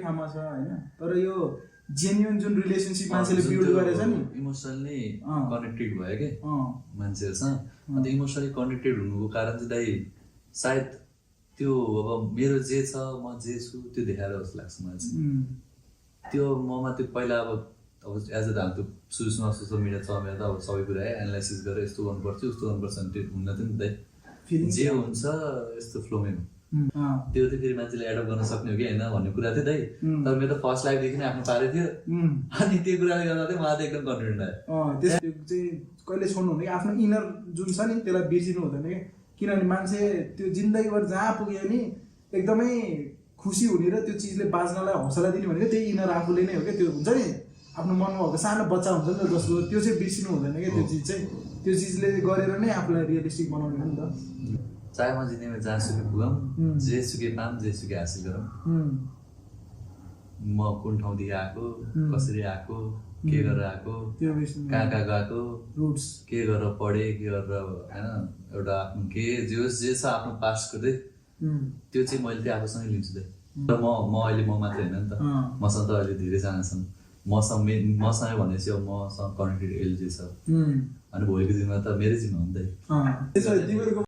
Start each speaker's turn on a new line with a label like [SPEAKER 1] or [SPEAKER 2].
[SPEAKER 1] ठाउँमा छ हैन तर यो जेन्युइन जुन रिलेसनशिप मान्छेले बिल्ड गरेछ नि
[SPEAKER 2] इमोसनली कनेक्टेड भयो के मान्छेहरुसँग अनि इमोसनली कनेक्टेड हुनुको कारण चाहिँ दाइ सायद त्यो अब मेरो जे छ म जे छु त्यो देखाएर जस्तो लाग्छ मलाई चाहिँ त्यो ममा त्यो पहिला अब एज अ त्यो सुरुमा सोसियल मिडिया चलाएर त अब सबै कुरा एनालाइसिस गरेर यस्तो गर्नुपर्छ उस्तो गर्नुपर्छ भने त्यो हुन्न थियो नि त जे हुन्छ यस्तो फ्लोमै हो त्यो चाहिँ फेरि मान्छेले एडप्ट गर्न सक्ने हो कि होइन भन्ने कुरा थियो दाइ तर मेरो त फर्स्ट लाइफदेखि नै आफ्नो पारै थियो अनि त्यो कुराले गर्दा चाहिँ मलाई त एकदम कन्फिडेन्ट आयो
[SPEAKER 1] त्यो चाहिँ कहिले छोड्नु हुँदैन आफ्नो इनर जुन छ नि त्यसलाई बिर्सिनु हुँदैन कि किनभने मान्छे त्यो जिन्दगीभर जहाँ पुग्यो नि एकदमै खुसी हुने र त्यो चिजले बाँच्नलाई हौसला दिने भनेको त्यही इनर आफूले नै हो क्या त्यो हुन्छ नि आफ्नो मनमा भएको सानो बच्चा हुन्छ नि त जसको त्यो चाहिँ बिर्सिनु हुँदैन क्या त्यो चिज चाहिँ त्यो चिजले गरेर नै आफूलाई रियलिस्टिक बनाउने हो नि त
[SPEAKER 2] चाहे म जिन्दगीमा जहाँसुकै पुगौँ जेसुकै पाऊँ जेसुकै हासिल गरौँ म कुन ठाउँदेखि आएको कसरी आएको के गरेर आएको कहाँ कहाँ गएको
[SPEAKER 1] रुट्स
[SPEAKER 2] के गरेर पढेँ के गरेर होइन एउटा आफ्नो के जे छ आफ्नो पास्टको चाहिँ त्यो चाहिँ मैले चाहिँ आफूसँगै लिन्छु त म अहिले म मात्रै होइन नि त मसँग त अहिले धेरैजना छन् मसँग भनेपछि अब मसँग कनेक्टेड एलजे छ अनि भोलिको दिनमा त मेरै जिम्मा हो नि त